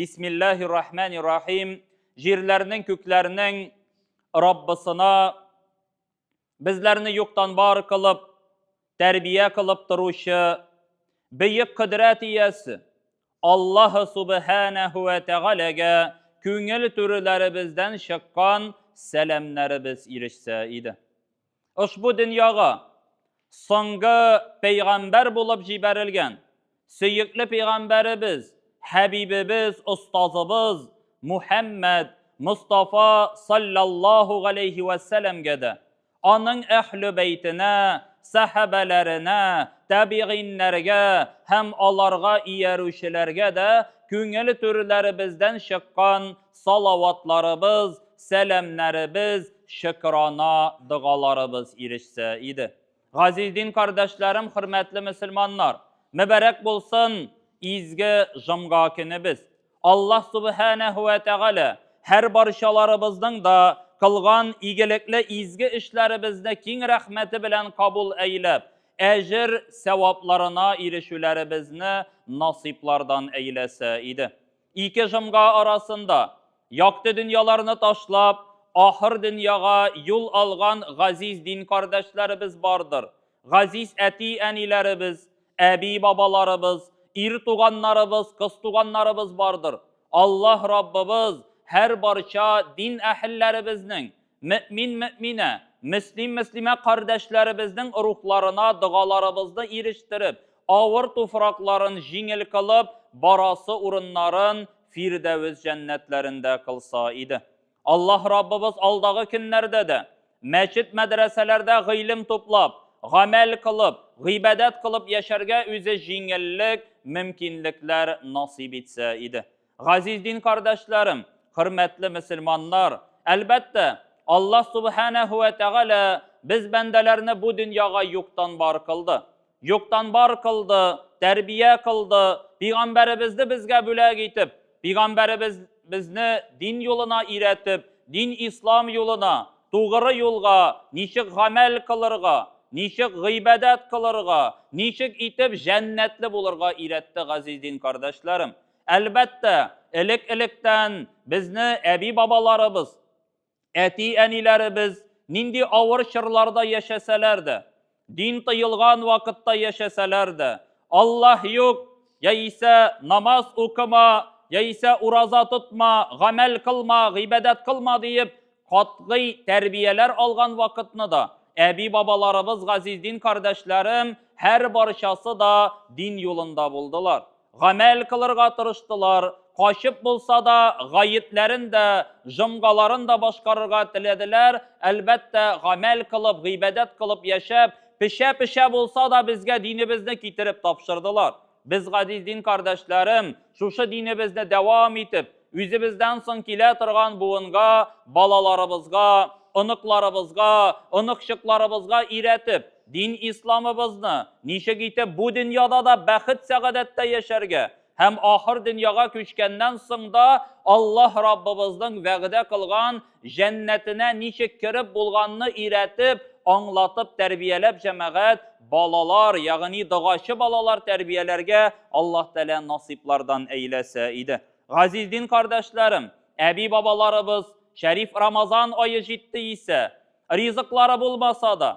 Бисмиллаһир рахманир рахим. Җирләрнең, күкләрнең Раббысына безләрне юктан бар кылып, тәрбия кылып торучы бөек кодрәт иясе Аллаһы Субханәһу вә Тәгаләгә күңел түреләребездән чыккан сәламнәребез ирешсә иде. Ошбу дөньяга соңгы пәйгамбәр булып җибәрелгән сөекле пәйгамбәребез, хәбибебез, остазыбыз Мухәммәд Мостафа саллаллаһу галәйһи вә сәләмгә дә, аның әһле бәйтенә, сәхабәләренә, табигыйннәргә һәм аларга иярүчеләргә дә күңел түрләребездән чыккан салаватларыбыз, сәламнәребез, шөкрана догаларыбыз ирешсә иде. Газиз дин кардәшләрем, хөрмәтле мөселманнар, мөбарәк булсын изге җомга көнебез. Аллаһ Субханәһу вә Тәгалә һәр барчаларыбызның да кылган игелекле изге эшләребезне киң рәхмәте белән кабул әйләп, әҗер сәвапларына ирешүләребезне насыйплардан әйләсә иде. Ике җомга арасында якты дөньяларны ташлап, ахыр дөньяга юл алган газиз дин кардәшләребез бардыр. Газиз әти-әниләребез, әби-бабаларыбыз, ир туганнарыбыз, кыз туганнарыбыз бардыр. Аллаһ Раббыбыз һәр барча дин әһелләребезнең, мөэмин-мөэминә, мөслим-мөслимә кардәшләребезнең рухларына догаларыбызны ирештереп, авыр туфракларын җиңел кылып, барасы урыннарын Фирдәвес җәннәтләрендә кылса иде. Аллаһ Раббыбыз алдагы көннәрдә дә мәчет-мәдрәсәләрдә гыйлем туплап, гамәл кылып, гыйбадәт кылып яшәргә үзе җиңеллек, мөмкинлекләр насыйп итсә иде. Газиз дин кардәшләрем, хөрмәтле мөселманнар, әлбәттә, Аллаһ Субханәһу вә Тәгалә без бәндәләрне бу дөньяга юктан бар кылды. Юктан бар кылды, тәрбия кылды, пигамбәребезне безгә бүләк итеп, пигамбәребез безне дин юлына өйрәтеп, дин ислам юлына, тугры юлга ничек гамәл кылырга, ничек гыйбадәт кылырга, ничек итеп җәннәтле булырга өйрәтте, газиз дин кардәшләрем. Әлбәттә, элек-электән безне әби-бабаларыбыз, Әти-әниләребез нинди авыр чорларда яшәсәләр дә, дин тыелган вакытта яшәсәләр дә, Аллаһ юк, яисә намаз укыма, яисә ураза тотма, гамәл кылма, гыйбадәт кылма диеп, катгый тәрбияләр алган вакытны да, әби-бабаларыбыз, газиз дин кардәшләрем, һәр барчасы да дин юлында булдылар. Гамәл кылырга тырыштылар, качып булса да, гаетләрен дә, җомгаларын да башкарырга теләделәр. Әлбәттә, гамәл кылып, гыйбадәт кылып яшәп, пешә-пешә булса да безгә динебезне китереп тапшырдылар. Без, газиз дин кардәшләрем, шушы динебезне дәвам итеп, үзебездән соң килә торган буынга, балаларыбызга, оныкларыбызга, оныкчыкларыбызга өйрәтеп, дин исламыбызны ничек итеп бу дөньяда да бәхет-сәгадәттә яшәргә һәм ахыр дөньяга күчкәннән соң да Аллаһ Раббыбызның вәгъдә кылган җәннәтенә ничек кереп булганны өйрәтеп, аңлатып, тәрбияләп җәмәгать балалар, ягъни догачы балалар тәрбияләргә Аллаһ Тәгалә насыйплардан әйләсә иде. Газиз дин кардәшләрем, әби-бабаларыбыз шәриф Рамазан ае җитте исә, ризыклары булмаса да,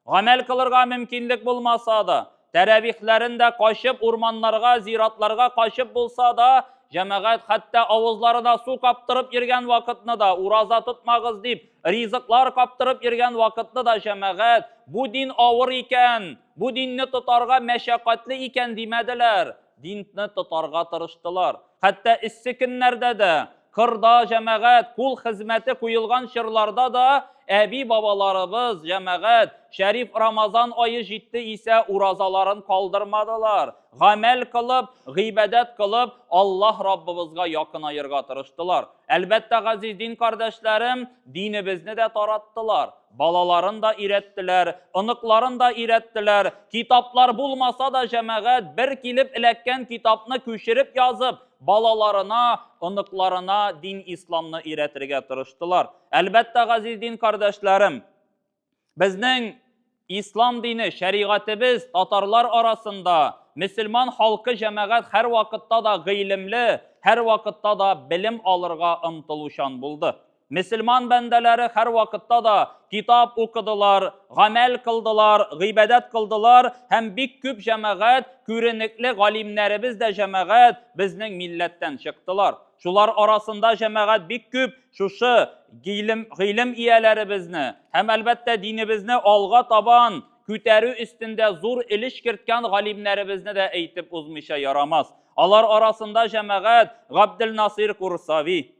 гамәл кылырга мөмкинлек булмаса да, тәрәвихләрен дә качып урманнарга, зиратларга качып булса да, җәмәгать хәтта авызларына су каптырып йөргән вакытны да, ураза тотмагыз дип, ризыклар каптырып йөргән вакытны да җәмәгать, бу дин авыр икән, бу динне тотарга мәшәкатьле икән димәделәр. Динне тотарга тырыштылар. Хәтта эссе көннәрдә дә, кырда җәмәгать, кул хезмәте куелган чорларда да әби-бабаларыбыз, җәмәгать, шәриф Рамазан ае җитте исә уразаларын калдырмадылар. Гамәл кылып, гыйбадәт кылып, Аллаһ Раббыбызга якынаерга тырыштылар. Әлбәттә, газиз дин кардәшләрем, динебезне дә тараттылар. Балаларын да өйрәттеләр, оныкларын да өйрәттеләр. Китаплар булмаса да, җәмәгать, бер килеп эләккән китапны күчереп язып, балаларына, оныкларына дин исламны өйрәтергә тырыштылар. Әлбәттә, газиз дин кардәшләрем, безнең ислам дине, шәригатебез татарлар арасында, Мөселман халкы җәмәгать һәрвакытта да гыйлемле, һәрвакытта да белем алырга омтылучан булды. Мөселман бәндәләре һәрвакытта да китап укыдылар, гамәл кылдылар, гыйбадәт кылдылар һәм бик күп җәмәгать, күренекле галимнәребез дә җәмәгать безнең милләттән чыктылар. Шулар арасында җәмәгать бик күп шушы гыйлем, гыйлем ияләребезне һәм әлбәттә динебезне алга табан күтәрү өстендә зур өлеш керткән галимнәребезне дә әйтеп узмыйча ярамас. Алар арасында җәмәгать Габделнасыйр Курсави,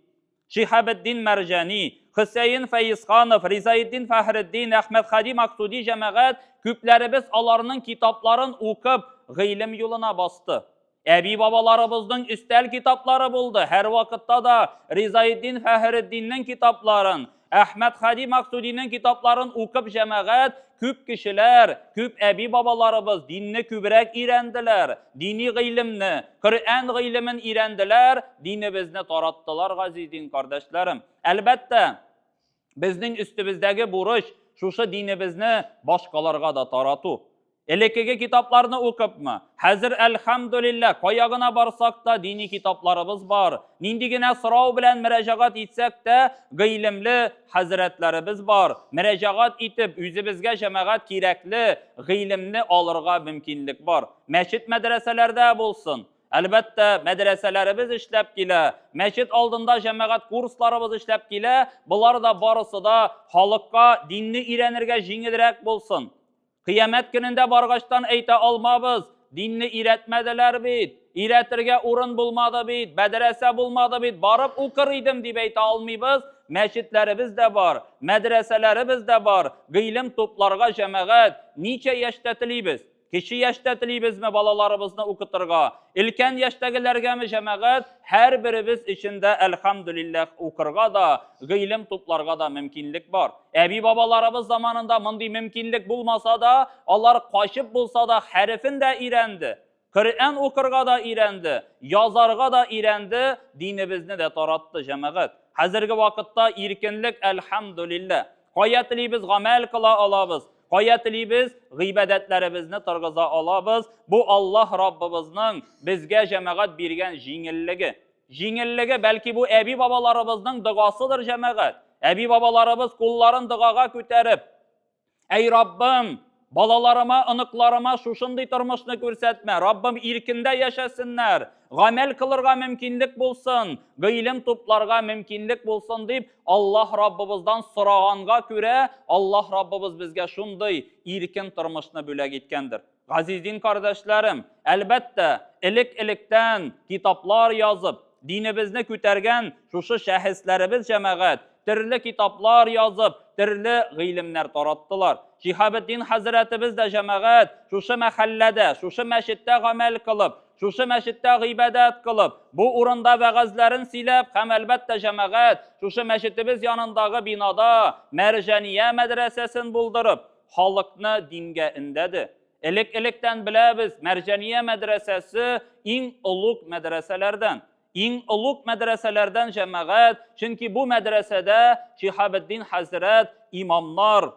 Шиһабетдин Мәрҗани, Хөсәен Фәезханов, Ризаэтдин Фәхретдин, Әхмәтһади Максуди җәмәгать, күпләребез аларның китапларын укып, гыйлем юлына басты. Әби-бабаларыбызның өстәл китаплары булды. Һәрвакытта да Ризаэтдин Фәхретдиннең китапларын, Әхмәтһади Максудинең китапларын укып җәмәгать, күп кешеләр, күп әби-бабаларыбыз динне күбрәк өйрәнделәр, дини гыйлемне, Коръән гыйлемен өйрәнделәр, динебезне тараттылар, газиз дин кардәшләрем. Әлбәттә, безнең өстебездәге бурыч шушы динебезне башкаларга да тарату. Элеккеге китапларны укыпмы? Хәзер, әлхәмдүлилләһ, кая гына барсак та дини китапларыбыз бар. Нинди генә сорау белән мөрәҗәгать итсәк тә, гыйлемле хәзрәтләребез бар. Мөрәҗәгать итеп, үзебезгә җәмәгать кирәкле гыйлемне алырга мөмкинлек бар. Мәчет-мәдрәсәләрдә булсын. Әлбәттә, мәдрәсәләребез эшләп килә, мәчет алдында җәмәгать курсларыбыз эшләп килә. Болар да барысы да халыкка динне өйрәнергә җиңелрәк булсын. Кыямәт көнендә баргачтан әйтә алмабыз, динне өйрәтмәделәр бит, өйрәтергә урын булмады бит, мәдрәсә булмады бит, барып укыр идем дип әйтә алмыйбыз. Мәчетләребез дә бар, мәдрәсәләребез дә бар, гыйлем тупларга җәмәгать ничә яшьтә телибез? Кече яшьтә телибезме балаларыбызны укытырга? Өлкән яшьтәгеләргәме җәмәгать? Һәрберебез өчен дә, әлхәмдүлилләһ, укырга да, гыйлем тупларга да мөмкинлек бар. Әби-бабаларыбыз заманында мондый мөмкинлек булмаса да, алар качып булса да хәрефен дә өйрәнде, Коръән укырга да өйрәнде, язарга да өйрәнде, динебезне дә таратты, җәмәгать. Хәзерге вакытта иркенлек, әлхәмдүлилләһ. Кая телибез, гамәл кыла алабыз. Кая телибез, гыйбадәтләребезне торгыза алабыз. Бу Аллаһ Раббыбызның безгә җәмәгать биргән җиңеллеге. Җиңеллеге, бәлки бу әби-бабаларыбызның догасыдыр җәмәгать. Әби-бабаларыбыз кулларын догага күтәреп, Әй Раббым, балаларыма, оныкларыма шушындый тормышны күрсәтмә. Раббым, иркендә яшәсеннәр, гамәл кылырга мөмкинлек булсын, гыйлем тупларга мөмкинлек булсын дип, Аллаһ Раббыбыздан сораганга күрә, Аллаһ Раббыбыз безгә шундый иркен тормышны бүләк иткәндер. Газиз дин кардәшләрем, әлбәттә, элек-электән китаплар язып, динебезне күтәргән шушы шәхесләребез җәмәгать, төрле китаплар язып, төрле гыйлемнәр тараттылар. Шиһабетдин хәзрәтебез дә җәмәгать, шушы мәхәлләдә, шушы мәчеттә гамәл кылып, шушы мәчеттә гыйбадәт кылып, бу урында вәгазьләрен сөйләп һәм әлбәттә җәмәгать, шушы мәчетебез янындагы бинада Мәрҗания мәдрәсәсен булдырып, халыкны дингә өндәде. Элек-электән беләбез, Мәрҗания мәдрәсәсе иң олуг мәдрәсәләрдән. Иң олуг мәдрәсәләрдән җәмәгать, чөнки бу мәдрәсәдә Шиһабетдин хәзрәт имамнар,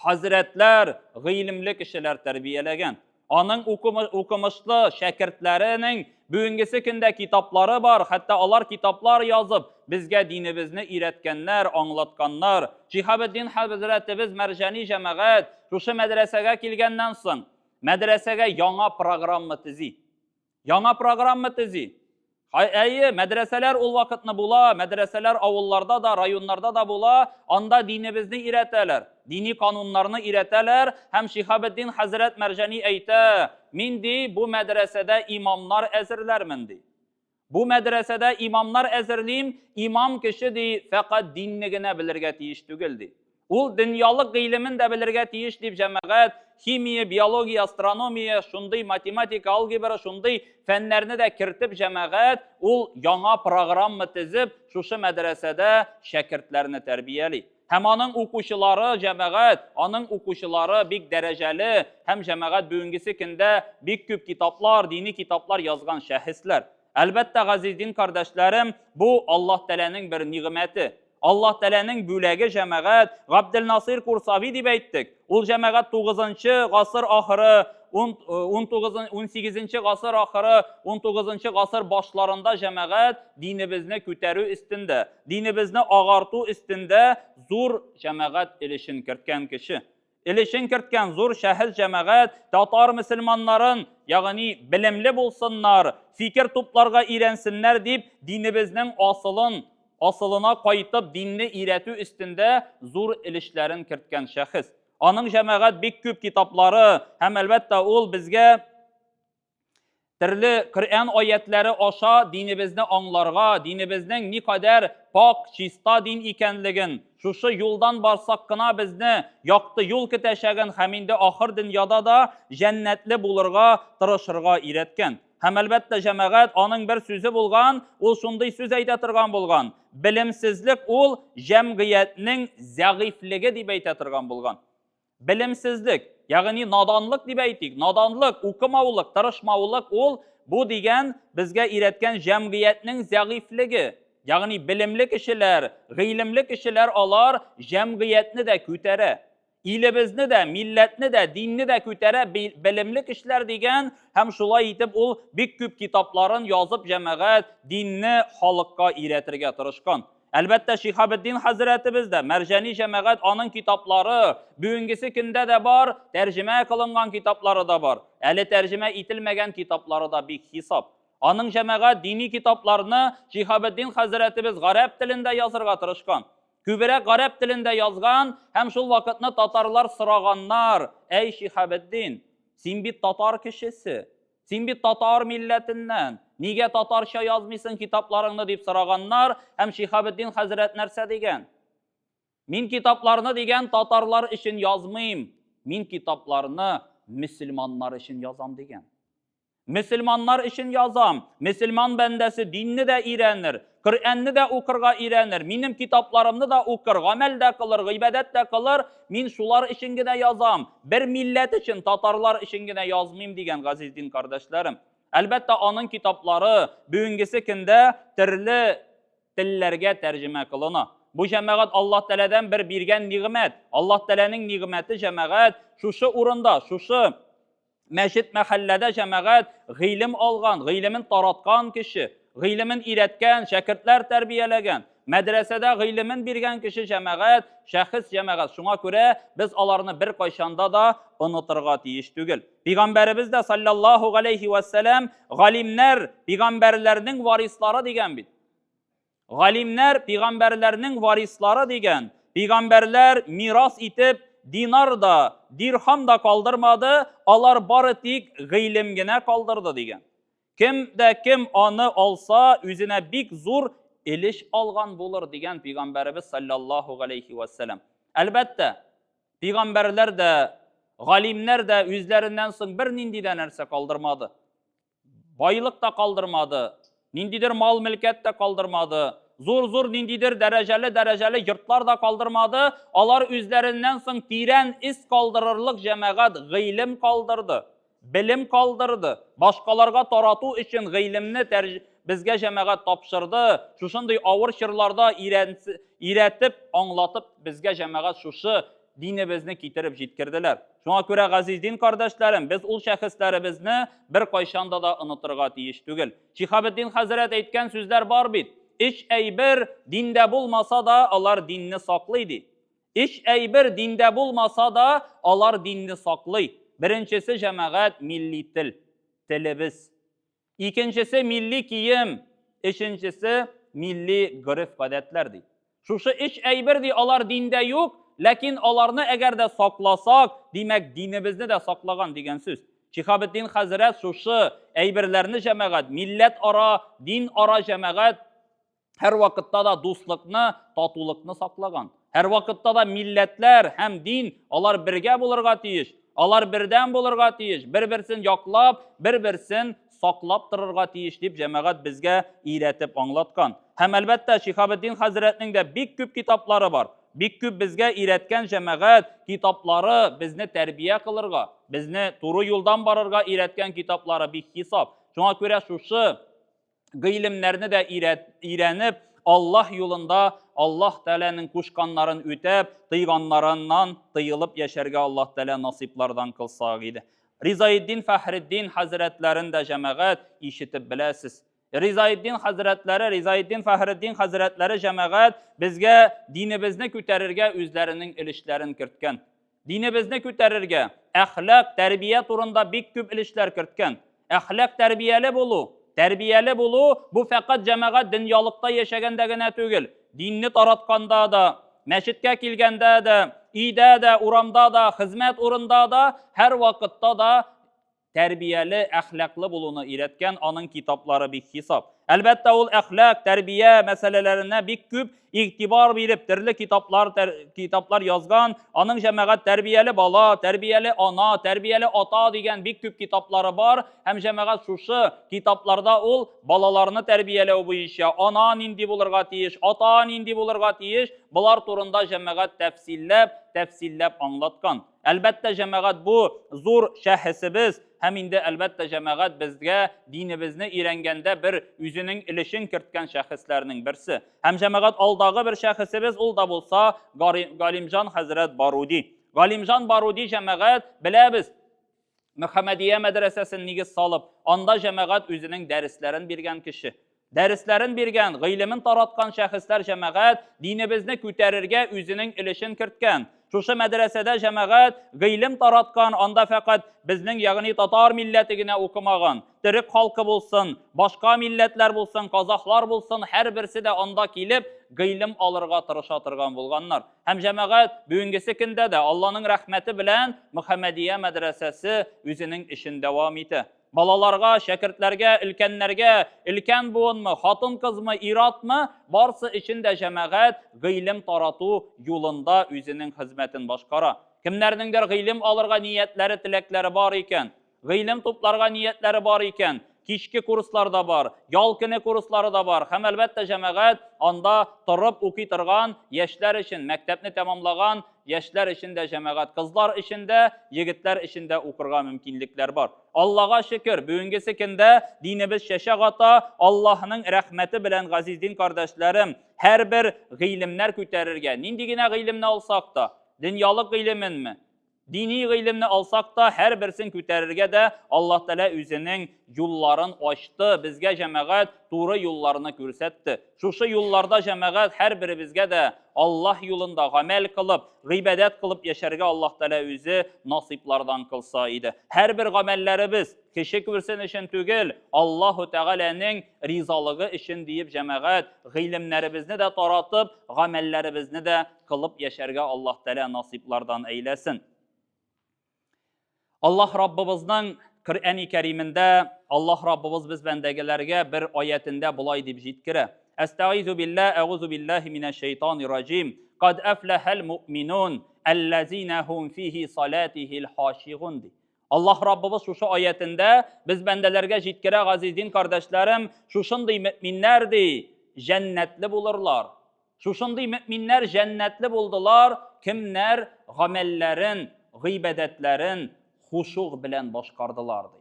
хәзрәтләр, гыйлемле кешеләр тәрбияләгән. Аның укымышлы шәкертләренең бүгенгесе көндә китаплары бар, хәтта алар китаплар язып, безгә динебезне өйрәткәннәр, аңлатканнар. Шиһабетдин хәзрәтебез Мәрҗани җәмәгать шушы мәдрәсәгә килгәннән соң, мәдрәсәгә яңа программа төзи. Яңа программа төзи. Әйе, мәдрәсәләр ул вакытны була, мәдрәсәләр авылларда да, районнарда да була, анда динебезне өйрәтәләр, дини кануннарны өйрәтәләр һәм Шиһабетдин хәзрәт Мәрҗани әйтә, мин ди, бу мәдрәсәдә имамнар әзерләрмен ди. Бу мәдрәсәдә имамнар әзерлим, имам кеше ди, фәкать динне генә белергә тиеш түгел ди. Ул дөньялык гыйлемен дә белергә тиеш дип җәмәгать, химия, биология, астрономия, шундый математика, алгебра, шундый фәннәрне дә кертеп җәмәгать, ул яңа программа төзеп, шушы мәдрәсәдә шәкертләрне тәрбияли. Һәм аның укучылары җәмәгать, аның укучылары бик дәрәҗәле һәм җәмәгать бүгенгесе көндә бик күп китаплар, дини китаплар язган шәхесләр. Әлбәттә, газиз дин кардәшләрем, бу Аллаһ Тәгаләнең бер нигъмәте. Аллаһ Тәгаләнең бүләге җәмәгать, Габделнасыйр Курсави дип әйттек. Ул җәмәгать 9 гасыр ахыры, 19 18 гасыр ахыры, 19 гасыр башларында җәмәгать динебезне күтәрү өстендә, динебезне агарту өстендә зур җәмәгать өлешен керткән кеше. Өлешен керткән зур шәхес җәмәгать татар мөселманнарын, ягъни белемле булсыннар, фикер тупларга өйрәнсеннәр дип, динебезнең асылын, асылына кайтып динне өйрәтү өстендә зур өлешләрен керткән шәхес. Аның җәмәгать бик күп китаплары һәм әлбәттә ул безгә Төрле Коръән аятләре аша динебезне аңларга, динебезнең никадәр пак, чиста дин икәнлеген, шушы юлдан барсак кына безне якты юл көтәчәген һәм инде ахыр дөньяда да җәннәтле булырга тырышырга өйрәткән. Һәм әлбәттә, җәмәгать, аның бер сүзе булган, ул шундый сүз әйтә торган булган. Белемсезлек ул җәмгыятьнең зәгыйфьлеге дип әйтә торган булган. Белемсезлек, ягъни наданлык дип әйтик, наданлык, укымаулык, тырышмаулык ул бу дигән безгә өйрәткән җәмгыятьнең зәгыйфьлеге. Ягъни белемле кешеләр, гыйлемле кешеләр алар җәмгыятьне дә күтәрә. Илебезне дә, милләтне дә, динне дә күтәрә белемле кешеләр дигән һәм шулай итеп ул бик күп китапларын язып җәмәгать динне халыкка өйрәтергә тырышкан. Әлбәттә, Шиһабетдин хәзрәтебез дә, Мәрҗани җәмәгать аның китаплары бүгенгесе көндә дә бар, тәрҗемә кылынган китаплары да бар. Әле тәрҗемә ителмәгән китаплары да бик хисап. Аның җәмәгать дини китапларны Шиһабетдин хәзрәтебез гарәп телендә язырга тырышкан. Күбрәк гарәп телендә язган һәм шул вакытны татарлар сораганнар, Әй Шиһабетдин, син бит татар кешесе, Син бит татар милләтеннән, нигә татарча язмыйсың китапларыңны дип сораганнар һәм Шиһабетдин хәзрәт нәрсә дигән? Мин китапларны дигән татарлар өчен язмыйм, мин китапларны мөселманнар өчен язам дигән. Мөселманнар өчен язам. Мөселман бәндәсе динне дә өйрәнер, Коръәнне дә укырга өйрәнер, минем китапларымны да укыр, гамәл дә кылыр, гыйбадәт тә кылыр, мин шулар өчен генә язам. Бер милләт өчен, татарлар өчен генә язмыйм, дигән газиз дин кардәшләрем. Әлбәттә, аның китаплары бүгенгесе көндә төрле телләргә тәрҗемә кылына. Бу җәмәгать Аллаһ Тәгаләдән бер биргән нигъмәт. Аллаһ Тәгаләнең нигъмәте җәмәгать шушы урында, шушы Мәчет мәхәлләдә җәмәгать гыйлем алган, гыйлемен тараткан кеше, гыйлемен өйрәткән, шәкертләр тәрбияләгән, мәдрәсәдә гыйлемен биргән кеше җәмәгать, шәхес җәмәгать. Шуңа күрә без аларны беркайчанда да онытырга тиеш түгел. Пәйгамбәребез дә саллаллаһу галәйһи вәссәлам галимнәр пәйгамбәрләрнең варислары дигән бит. Галимнәр пигамбәрләрнең варислары дигән. Пигамбәрләр мирас итеп динар да, дирхам да калдырмады, алар бары тик гыйлем генә калдырды дигән. Кем дә кем аны алса, үзенә бик зур элеш алган булыр дигән пигамбәребез саллаллаһу галәйһи вәссәлам. Әлбәттә, пигамбәрләр дә, галимнәр дә үзләреннән соң бернинди дә нәрсә калдырмады. Байлык та калдырмады, ниндидер мал-мөлкәт тә калдырмады, зур-зур ниндидер дәрәҗәле-дәрәҗәле йортлар да калдырмады, алар үзләреннән соң тирән эз калдырырлык җәмәгать гыйлем калдырды, белем калдырды, башкаларга тарату өчен гыйлемне безгә җәмәгать тапшырды, шушындый авыр чорларда өйрәтеп, аңлатып безгә җәмәгать шушы динебезне китереп җиткерделәр. Шуңа күрә, газиз дин кардәшләрем, без ул шәхесләребезне беркайчан да да онытырга тиеш түгел. Шиһабетдин хәзрәт әйткән сүзләр бар бит. Өч әйбер диндә булмаса да, алар динне саклый ди. Өч әйбер диндә булмаса да, алар динне саклый. Беренчесе җәмәгать милли тел, телебез. Икенчесе милли кием, өченчесе милли гореф-гадәтләр ди. Шушы өч әйбер ди, алар диндә юк, ләкин аларны әгәр дә сакласак, димәк, динебезне дә саклаган дигән сүз. Шиһабетдин хәзрәт шушы әйберләрне җәмәгать, милләт ара, дин ара җәмәгать һәрвакытта да дуслыкны, татулыкны саклаган. Һәрвакытта да милләтләр һәм дин алар бергә булырга тиеш. Алар бердәм булырга тиеш, бер-берсен яклап, бер-берсен саклап торырга тиеш дип җәмәгать безгә өйрәтеп аңлаткан. Һәм әлбәттә Шиһабетдин хәзрәтнең дә бик күп китаплары бар. Бик күп безгә өйрәткән җәмәгать китаплары безне тәрбия кылырга, безне туры юлдан барырга өйрәткән китаплары бик хисап. Шуңа күрә шушы гыйлемнәрне дә өйрәнеп, Аллаһ юлында Аллаһ Тәгаләнең кушканнарын үтәп, тыйганнарыннан тыелып яшәргә Аллаһ Тәгалә насыйплардан кылса иде. Ризаиддин Фәхретдин хәзрәтләрен дә җәмәгать ишетеп беләсез. Ризаиддин хәзрәтләре, Ризаиддин Фәхретдин хәзрәтләре җәмәгать безгә динебезне күтәрергә үзләренең өлешләрен керткән. Динебезне күтәрергә, әхлак, тәрбия турында бик күп өлешләр керткән. Әхлак тәрбияле булу, тәрбияле булу бу фәкать җәмәгать дөньялыкта яшәгәндә генә түгел, динне таратканда да, мәчеткә килгәндә дә, өйдә дә, урамда да, хезмәт урында да, һәр вакытта да тәрбияле, әхлаклы булуны өйрәткән аның китаплары бик хисап. Әлбәттә, ул әхлак, тәрбия мәсьәләләренә бик күп игътибар биреп, төрле китаплар тәр, китаплар язган. Аның җәмәгать тәрбияле бала, тәрбияле ана, тәрбияле ата дигән бик күп китаплары бар. Һәм җәмәгать шушы китапларда ул балаларны тәрбияләү буенча ана нинди булырга тиеш, ата нинди булырга тиеш, болар турында җәмәгать тәфсилләп, тәфсилләп аңлаткан. Әлбәттә, җәмәгать бу зур шәхесебез һәм инде әлбәттә җәмәгать безгә динебезне өйрәнгәндә бер үзенең өлешен керткән шәхесләрнең берсе. Һәм җәмәгать алдагы бер шәхесебез ул да булса Галимҗан хәзрәт Баруди. Галимҗан Баруди җәмәгать беләбез, Мөхәммәдия мәдрәсәсен нигез салып, анда җәмәгать үзенең дәресләрен биргән кеше. Дәресләрен биргән, гыйлемен тараткан шәхесләр җәмәгать динебезне күтәрергә үзенең өлешен керткән. Шушы мәдрәсәдә җәмәгать гыйлем тараткан, анда фәкать безнең, ягъни татар милләте генә укымаган. Төрек халкы булсын, башка милләтләр булсын, казахлар булсын, һәрберсе дә анда килеп гыйлем алырга тырыша торган булганнар. Һәм җәмәгать, бүгенгесе көндә дә Алланың рәхмәте белән Мөхәммәдия мәдрәсәсе үзенең эшен дәвам итә. Балаларга, шәкертләргә, өлкәннәргә, өлкән буынмы, хатын-кызмы, ир-атмы, барсы өчен дә җәмәгать гыйлем тарату юлында үзенең хезмәтен башкара. Кемнәрнеңдер гыйлем алырга ниятләре, теләкләре бар икән, Гыйлем тупларга ниятләре бар икән, кичке курслар да бар, ял көне курслары да бар һәм, әлбәттә, җәмәгать анда торып укый торган яшьләр өчен, мәктәпне тәмамлаган яшьләр өчен дә җәмәгать, кызлар өчен дә, егетләр өчен дә укырга мөмкинлекләр бар. Аллага шөкер, бүгенгесе көндә динебез чәчәк ата, Аллаһының рәхмәте белән, газиз дин кардәшләрем, һәрбер гыйлемнәр күтәрергә, нинди генә гыйлемне алсак та, дөньялык гыйлеменме, Дини гыйлемне алсак та, һәрберсен күтәрергә дә Аллаһ Тәгалә үзенең юлларын ачты, безгә җәмәгать туры юлларны күрсәтте. Шушы юлларда җәмәгать һәрберебезгә дә Аллаһ юлында гамәл кылып, гыйбадәт кылып яшәргә Аллаһ Тәгалә үзе насыйплардан кылса иде. Һәрбер гамәлләребез кеше күрсен өчен түгел, Аллаһу Тәгаләнең ризалыгы өчен диеп җәмәгать гыйлемнәребезне дә таратып, гамәлләребезне дә кылып яшәргә Аллаһ Тәгалә насыйплардан әйләсен. Аллаһ Раббыбызның Коръәни Кәримендә Аллаһ Раббыбыз без бәндәгеләргә бер аятендә болай дип җиткерә. Әстәгыйзу билла, әгузу биллаһи минәш шайтанир раҗим. Кад әфләхәл муъминун, әлләзина һум фихи салатихил хашигун ди. Аллаһ Раббыбыз шушы аятендә без бәндәләргә җиткерә, газиз дин кардәшләрем, шушындый мөэминнәр ди, җәннәтле булырлар. Шушындый мөэминнәр җәннәтле булдылар, кемнәр гамәлләрен, гыйбадәтләрен хушуг белән башкардылар, ди.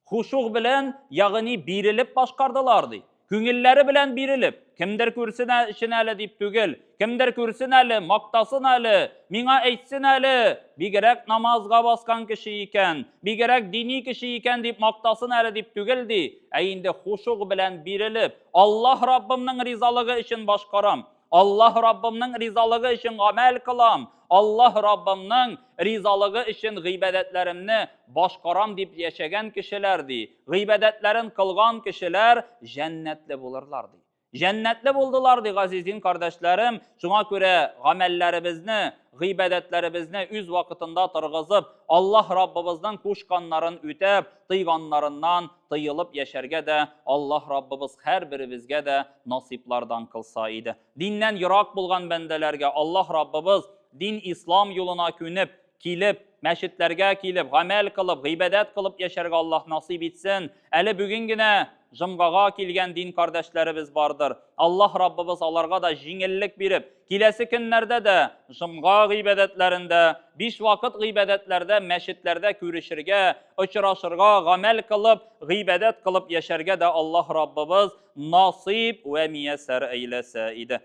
Хушуг белән, ягъни бирелеп башкардылар, ди. Күңелләре белән бирелеп, кемдер күрсен өчен әле дип түгел, кемдер күрсен әле, мактасын әле, миңа әйтсен әле, бигрәк намазга баскан кеше икән, бигрәк дини кеше икән дип мактасын әле дип түгел, ди, ә инде хушуг белән бирелеп, Аллаһ Раббымның ризалыгы өчен башкарам. Аллаһ Раббымның ризалыгы өчен гамәл кылам. Аллаһ Раббымның ризалыгы өчен гыйбадәтләремне башкарам дип яшәгән кешеләр, ди. Гыйбадәтләрен кылган кешеләр җәннәтле булырлар, ди. Җәннәтле булдылар, ди газиз дин кардәшләрем. Шуңа күрә гамәлләребезне, гыйбадәтләребезне үз вакытында торгызып, Аллаһ Раббыбызның кушканнарын үтәп, тыйганнарыннан тыелып яшәргә дә Аллаһ Раббыбыз һәрберебезгә дә насыйплардан кылса иде. Диннән ерак булган бәндәләргә Аллаһ Раббыбыз дин ислам юлына күнеп, килеп, мәчетләргә килеп, гамәл кылып, гыйбадәт кылып яшәргә Аллаһ насыйп итсен. Әле бүген генә җомгага килгән дин кардәшләребез бардыр. Аллаһ Раббыбыз аларга да җиңеллек биреп, киләсе көннәрдә дә җомга гыйбадәтләрендә, биш вакыт гыйбадәтләрдә мәчетләрдә күрешергә, очрашырга, гамәл кылып, гыйбадәт кылып яшәргә дә Аллаһ Раббыбыз насыйп вә мияссәр әйләсә иде.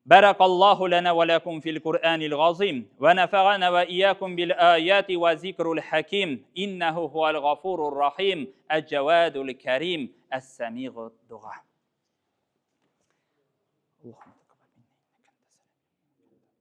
بارك الله لنا ولكم في القرآن العظيم ونفعنا وإياكم بالآيات وذكر الحكيم إنه هو الغفور الرحيم الجواد الكريم السميع الدعاء. اللهم تقبل منا إنك أنت السميع.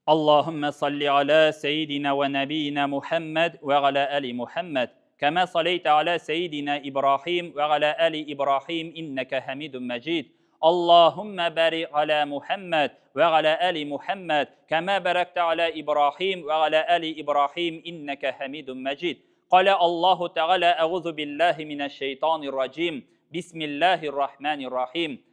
اللهم صل على سيدنا ونبينا محمد وعلى آل محمد كما صليت على سيدنا إبراهيم وعلى آل إبراهيم إنك حميد مجيد. اللهم بارك على محمد وعلى آل محمد كما باركت على إبراهيم وعلى آل إبراهيم إنك حميد مجيد. قال الله تعالى: أعوذ بالله من الشيطان الرجيم، بسم الله الرحمن الرحيم.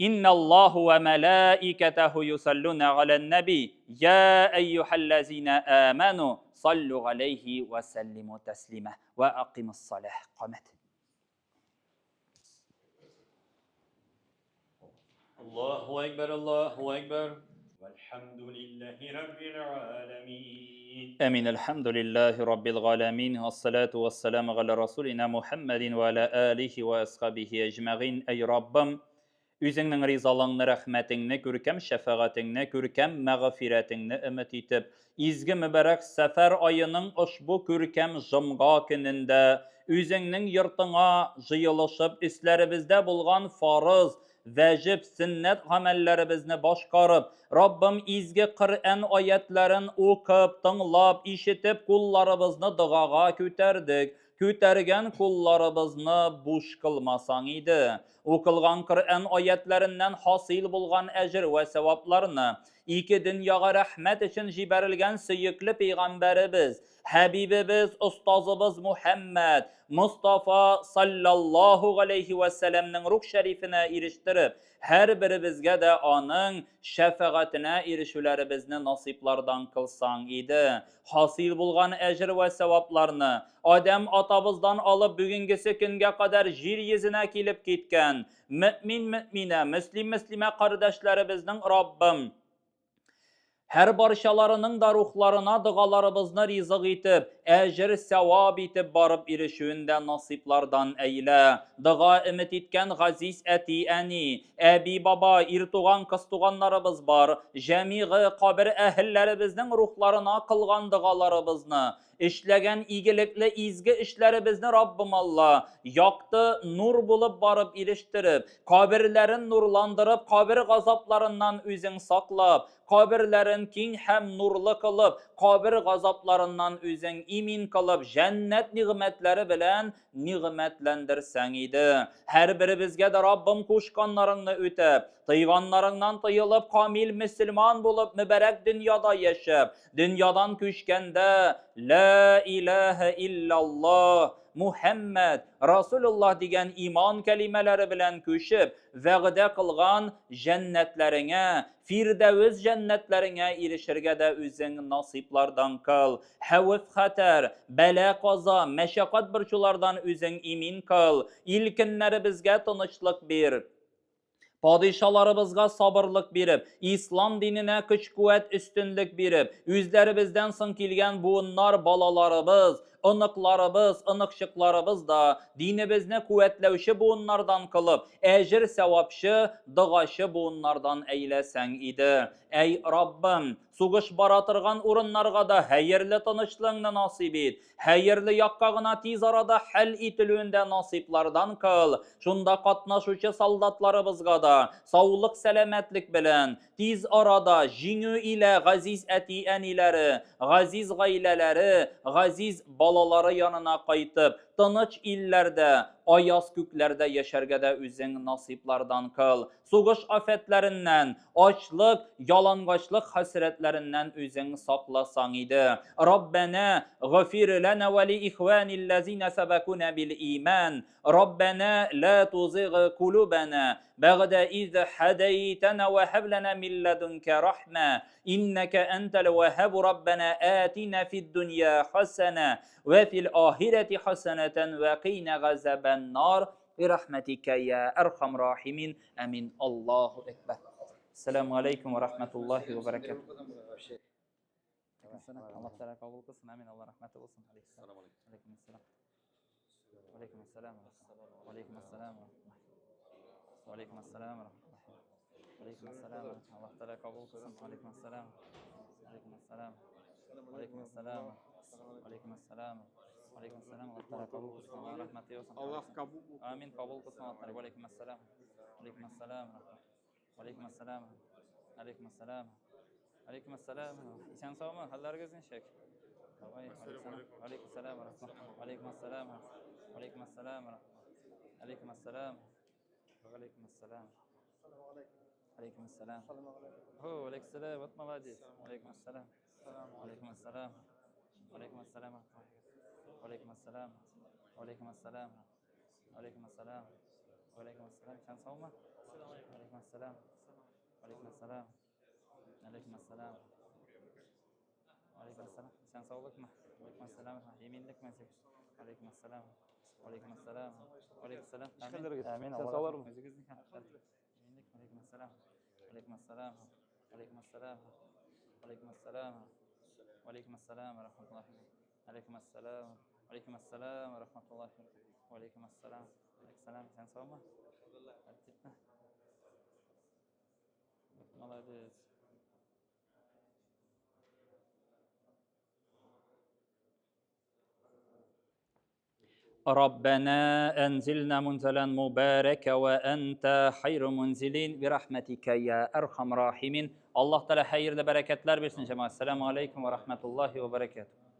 إن الله وملائكته يصلون على النبي يا أيها الذين آمنوا صلوا عليه وسلموا تسليما وأقم الصلاة. قامت. الله أكبر الله أكبر والحمد لله رب العالمين. آمين. الحمد لله رب العالمين والصلاة والسلام على رسولنا محمد وعلى آله وأصحابه أجمعين. أي ربم، үзеңнең ризалыңны, рәхмәтеңне, күркәм шәфәгатеңне, күркәм мәгъфирәтеңне өмет итеп, изге мөбарәк сәфәр аеның ошбу күркәм җомга көнендә үзеңнең йортыңа җыелышып, өсләребездә булган фарыз, вәҗиб, сөннәт гамәлләребезне башкарып, Раббым, изге Коръән аятларын укып, тыңлап, ишетеп, кулларыбызны догага күтәрдек. Күтәргән кулларыбызны буш кылмасаң иде. Укылган Коръән аятларыннан хасил булган әҗер вә савапларны ике дөньяга рәхмәт өчен җибәрелгән сөекле пәйгамбәребез, хәбибебез, остазыбыз Мухәммәд Мустафа саллаллаһу галәйһи вә сәләмнең рух шәрифенә ирештереп, һәр беребезгә дә аның шәфәгатенә ирешүләребезне насыйплардан кылсаң иде. Хасил булган әҗер вә савапларны Адәм атабыздан алып бүгенгесе көнгә кадәр җир йөзенә килеп киткән мөэмин мөэминә, мөслим мөслимә кардәшләребезнең, Раббым, һәр барчаларының да рухларына догаларыбызны ризык итеп, әҗер сәвап итеп барып ирешүен дә насыйплардан әйлә. Дога өмет иткән газиз әти-әни, әби-баба, ир туган, кыз туганнарыбыз бар. Җәмигы кабер әһелләребезнең рухларына кылган догаларыбызны, эшләгән игелекле изге эшләребезне Раббым Алла якты нур булып барып ирештереп, каберләрен нурландырып, кабер газапларыннан үзең саклап, каберләрен киң һәм нурлы кылып, кабер газапларыннан үзең имин кылып, җәннәт нигъмәтләре белән нигъмәтләндерсәң иде. Һәр беребезгә дә, Раббым, кушканнарыңны үтәп, тыйганнарыңнан тыелып, камил мөселман булып, мөбарәк дөньяда яшәп, дөньядан күчкәндә «Ла илаһа иллаллаһ, Мухәммәд Расулуллаһ» дигән иман кәлимәләре белән күчеп, вәгъдә кылган җәннәтләреңә, фирдәвес җәннәтләреңә ирешергә дә үзең насыйплардан кыл. Хәвеф-хәтәр, бәла-каза, мәшәкать-борчулардан үзең имин кыл. Ил-көннәребезгә тынычлык бир. Падишаларыбызга сабырлык биреп, ислам диненә көч-куәт, өстенлек биреп, үзләребездән соң килгән буыннар, балаларыбыз, оныкларыбыз, оныкчыкларыбыз да динебезне куәтләүче буыннардан кылып, әҗер-сәвапчы, догачы буыннардан әйләсәң иде. Әй, Раббым, сугыш бара торган урыннарга да хәерле тынычлыгыңны насыйп ит. Хәерле якка гына тиз арада хәл ителүен дә насыйплардан кыл. Шунда катнашучы солдатларыбызга да саулык-сәламәтлек белән, тиз арада җиңү илә газиз әти-әниләре, газиз гаиләләре, газиз балалары янына кайтып, тыныч илләрдә, аяз күкләрдә яшәргә дә үзең насыйплардан кыл. Сугыш афәтләреннән, ачлык, ялангачлык хәсрәтләреннән үзең сакласаң иде. Раббәнә гыфир ләнә вә ли ихванилләзинә сәбәкүнә бил иман. Раббәнә лә тузиг кулубәнә бәгъдә из һәдәйтәнә вә һәб ләнә мин ләдүнкә рахмә иннәкә әнтәл вәһһаб. Раббәнә атина фид дөнья хәсәнә вә фил ахирәти хәсәнәтән вә кыйна газабән нар. Бирахмәтикә йә әрхам рахимин. Амин. Аллаһу әкбәр. Ассаламу алейкум ва рахматуллахи ва баракатуһ. Алейкум ассалам. Аллаһ Тәгалә кабул кылсын. Амин. Алла рәхмәте булсын. Алейкум Алейкум ассалам. Алейкум ассалам. Алейкум ассалам. Алейкум ассалам. Алейкум ассалам. Аллаһ Тәгалә кабул кылсын. Алейкум ассалам. Алейкум ассалам. Алейкум ассалам. Алейкум ассалам. Алейкум ассалам. Аллаһ Тәгалә кабул кылсын. Алла рәхмәте булсын. Аллаһ кабул кылсын. Амин. Кабул кылсын Аллаһ Тәгалә. Алейкум ассалам. Алейкум ассалам. Алейкум ассалам. Алейкум ассалам. Алейкум ассалам. Исән саумы? Хәлләрегез ничек? Давай. Алейкум ассалам. Алейкум ассалам. Алейкум ассалам. Алейкум ассалам. Алейкум ассалам. Алейкум ассалам. О, алейкум ассалам. Вот молодец. Алейкум ассалам. Алейкум ассалам. Алейкум ассалам. Алейкум ассалам. Алейкум ассалам. Алейкум ассалам. Алейкум ассалам. Исән саумы? Алейкум ассалам. Алейкум ассалам. Алейкум ассалам. Алейкум ассалам. Исән саулыкмы? Алейкум ассалам. Иминлекме сез? Алейкум ассалам. Алейкум ассалам. Алейкум ассалам. Хәлләрегез? Амин. Исән саулармы? Үзегезнең хәлләр. Иминлек. Алейкум ассалам. Алейкум ассалам. Алейкум ассалам. Алейкум ассалам. Алейкум ассалам ва рахматуллахи. Алейкум ассалам. Алейкум ассалам ва рахматуллахи. Алейкум ассалам. Алейкум ассалам. Исән саумы? Тәртипме? Молодец. ربنا أنزلنا منزلا مباركا وأنت خير منزلين برحمتك يا أرحم راحمين. Аллаһ Тәгалә хәерле бәрәкәтләр бирсен, җәмәгать. Ассаламу алейкум ва рахматуллахи ва баракатуh.